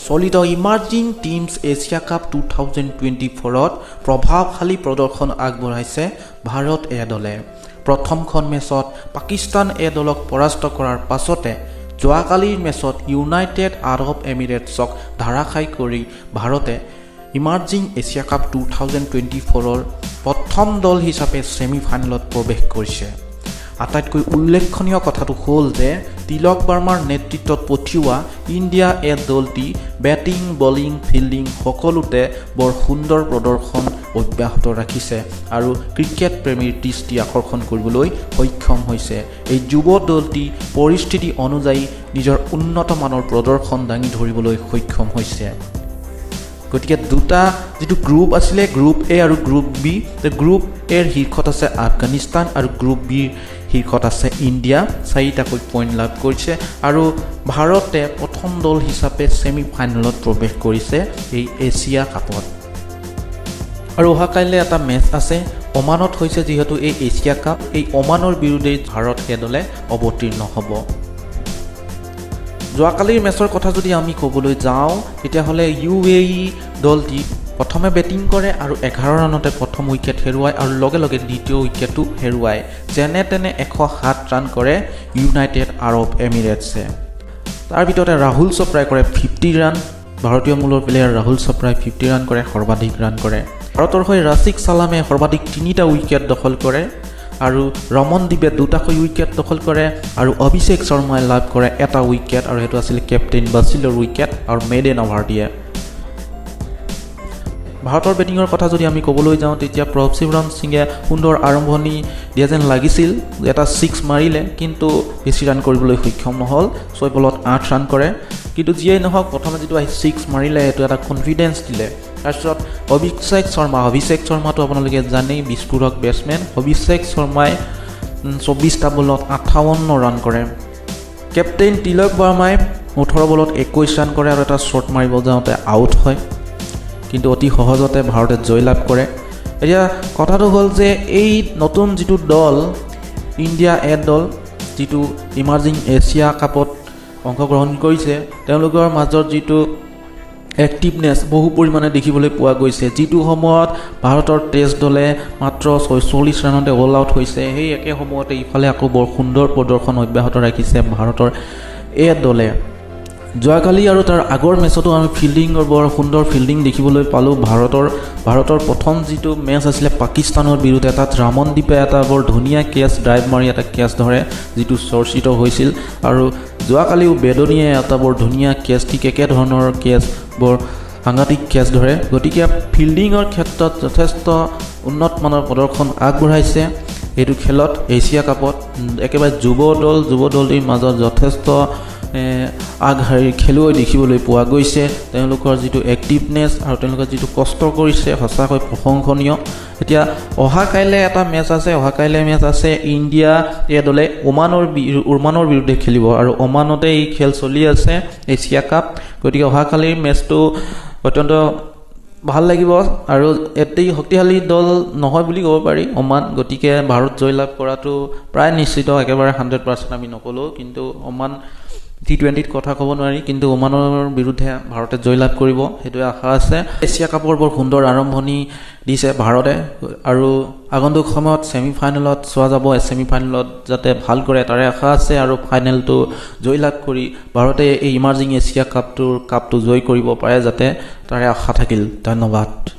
চলিত Emerging Teams Asia Cup 2024ত প্ৰভাৱশালী প্ৰদৰ্শন আগবঢ়াইছে ভাৰত এ দলে। প্ৰথমখন মেচত পাকিস্তান এ দলক পৰাস্ত কৰাৰ পাছতে যোৱাকালিৰ মেচত ইউনাইটেড আৰব এমিৰেটছক ধৰাশায়ী কৰি ভাৰতে Emerging Asia Cup 2024ৰ প্ৰথম দল হিচাপে ছেমি ফাইনেলত প্ৰৱেশ কৰিছে। আটাইতকৈ উল্লেখনীয় কথাটো হ'ল যে তিলক বাৰ্মাৰ নেতৃত্বত পঠিওৱা ইণ্ডিয়া এ দলটি বেটিং, বলিং, ফিল্ডিং সকলোতে বৰ সুন্দৰ প্ৰদৰ্শন অব্যাহত ৰাখিছে আৰু ক্ৰিকেট প্ৰেমীৰ দৃষ্টি আকৰ্ষণ কৰিবলৈ সক্ষম হৈছে। এই যুৱ দলটি পৰিস্থিতি অনুযায়ী নিজৰ উন্নত মানৰ প্ৰদৰ্শন দাঙি ধৰিবলৈ সক্ষম হৈছে। গতিকে দুটা যিটো গ্ৰুপ আছিলে, গ্ৰুপ এ আৰু গ্ৰুপ বি, গ্ৰুপ এৰ শীৰ্ষত আছে আফগানিস্তান আৰু গ্ৰুপ বিৰ শীৰ্ষত আছে ইণ্ডিয়া। চাৰিটাকৈ পইণ্ট লাভ কৰিছে আৰু ভাৰতে প্ৰথম দল হিচাপে ছেমি ফাইনেলত প্ৰৱেশ কৰিছে এই এছিয়া কাপত। আৰু অহা কাইলৈ এটা মেচ আছে। ওমানত হৈছে যিহেতু এই এছিয়া কাপ, এই ওমানৰ বিৰুদ্ধে ভাৰত এ দলে অৱতীৰ্ণ হ'ব। যোৱাকালিৰ মেচৰ কথা যদি আমি ক'বলৈ যাওঁ, তেতিয়াহ'লে ইউ এ ই দলটি প্ৰথমে বেটিং কৰে আৰু 11 ৰানতে প্ৰথম উইকেট হেৰুৱায় আৰু লগে লগে দ্বিতীয় উইকেটো হেৰুৱায়। যেনে তেনে 107 ৰান কৰে ইউনাইটেড আৰব এমিৰেটছে। তাৰ ভিতৰতে ৰাহুল চোপ্ৰাই কৰে 50 ৰান। ভাৰতীয় মূলৰ প্লেয়াৰ ৰাহুল চোপ্ৰাই 50 ৰান কৰে, সৰ্বাধিক ৰান কৰে। ভাৰতৰ হৈ ৰাছিক চালামে সৰ্বাধিক তিনিটা উইকেট দখল কৰে আৰু ৰমনদ্বীপে দুটাকৈ উইকেট দখল কৰে আৰু অভিষেক শৰ্মাই লাভ কৰে এটা উইকেট আৰু সেইটো আছিল কেপ্টেইন বাছিলৰ উইকেট আৰু মেডেন অভাৰ দিয়ে। ভাৰতৰ বেটিঙৰ কথা যদি আমি ক'বলৈ যাওঁ, তেতিয়া প্ৰভচিমৰন সিঙে সুন্দৰ আৰম্ভণি দিয়া যেন লাগিছিল। এটা ছিক্স মাৰিলে, কিন্তু বেছি ৰান কৰিবলৈ সক্ষম নহ'ল। 6 বলত 8 ৰান কৰে। কিন্তু যিয়েই নহওক, প্ৰথমে যিটো আহি ছিক্স মাৰিলে, সেইটো এটা কনফিডেঞ্চ দিলে। তাৰপিছত অভিষেক শৰ্মা, অভিষেক শৰ্মাটো আপোনালোকে জানেই, বিস্ফোৰক বেটছমেন। অভিষেক শৰ্মাই 24টা বলত 58 ৰান কৰে। কেপ্টেইন তিলক বাৰ্মাই 18 বলত 21 ৰান কৰে আৰু এটা শ্বট মাৰিব যাওঁতে আউট হয়। কিন্তু অতি সহজতে ভাৰতে জয়লাভ কৰে। এতিয়া কথাটো হ'ল যে এই নতুন যিটো দল, ইণ্ডিয়া এ দল, যিটো ইমাৰ্জিং এছিয়া কাপত অংশগ্ৰহণ কৰিছে, তেওঁলোকৰ মাজত যিটো এক্টিভনেছ বহু পৰিমাণে দেখিবলৈ পোৱা গৈছে। যিটো সময়ত ভাৰতৰ টেষ্ট দলে মাত্ৰ 46 ৰানতে অল আউট হৈছে, সেই একে সময়তে ইফালে আকৌ বৰ সুন্দৰ প্ৰদৰ্শন অব্যাহত ৰাখিছে ভাৰতৰ এ দলে। যোৱাকালি আৰু তাৰ আগৰ মেচতো আমি ফিল্ডিঙৰ বৰ সুন্দৰ ফিল্ডিং দেখিবলৈ পালোঁ ভাৰতৰ। ভাৰতৰ প্ৰথম যিটো মেচ আছিলে পাকিস্তানৰ বিৰুদ্ধে, তাত ৰামনদ্বীপে এটা বৰ ধুনীয়া কেচ, ড্ৰাইভ মাৰি এটা কেচ ধৰে, যিটো চৰ্চিত হৈছিল। আৰু যোৱাকালিও বেদনীয়ে এটা বৰ ধুনীয়া কেচ, ঠিক একেধৰণৰ কেচ, বৰ সাংঘাতিক কেচ ধৰে। গতিকে ফিল্ডিঙৰ ক্ষেত্ৰত যথেষ্ট উন্নত মানৰ প্ৰদৰ্শন আগবঢ়াইছে এইটো খেলত, এছিয়া কাপত। একেবাৰে যুৱ দল, যুৱ দলটিৰ মাজত যথেষ্ট আগশাৰীৰ খেলুৱৈ দেখিবলৈ পোৱা গৈছে। তেওঁলোকৰ যিটো এক্টিভনেছ আৰু তেওঁলোকে যিটো কষ্ট কৰিছে, সঁচাকৈ প্ৰশংসনীয়। এতিয়া অহা কাইলৈ এটা মেচ আছে। অহা কাইলৈ মেচ আছে, ইণ্ডিয়া এই দলে ওমানৰ বিৰুদ্ধে খেলিব আৰু ওমানতে এই খেল চলি আছে এছিয়া কাপ। গতিকে অহাকালিৰ মেচটো অত্যন্ত ভাল লাগিব আৰু এটি শক্তিশালী দল নহয় বুলি ক'ব পাৰি ওমান। গতিকে ভাৰত জয়লাভ কৰাটো প্ৰায় নিশ্চিত। একেবাৰে 100% আমি নক'লেও, কিন্তু ওমান টি20ত কথা ক'ব নোৱাৰি, কিন্তু ওমানৰ বিৰুদ্ধে ভাৰতে জয়লাভ কৰিব, সেইটোৱে আশা আছে। এছিয়া কাপৰ বৰ সুন্দৰ আৰম্ভণি দিছে ভাৰতে আৰু আগন্তুক সময়ত ছেমি ফাইনেলত চোৱা যাব। ছেমি ফাইনেলত যাতে ভাল কৰে, তাৰে আশা আছে আৰু ফাইনেলটো জয়লাভ কৰি ভাৰতে এই ইমাৰ্জিং এছিয়া কাপটো জয় কৰিব পাৰে যাতে, তাৰে আশা থাকিল। ধন্যবাদ।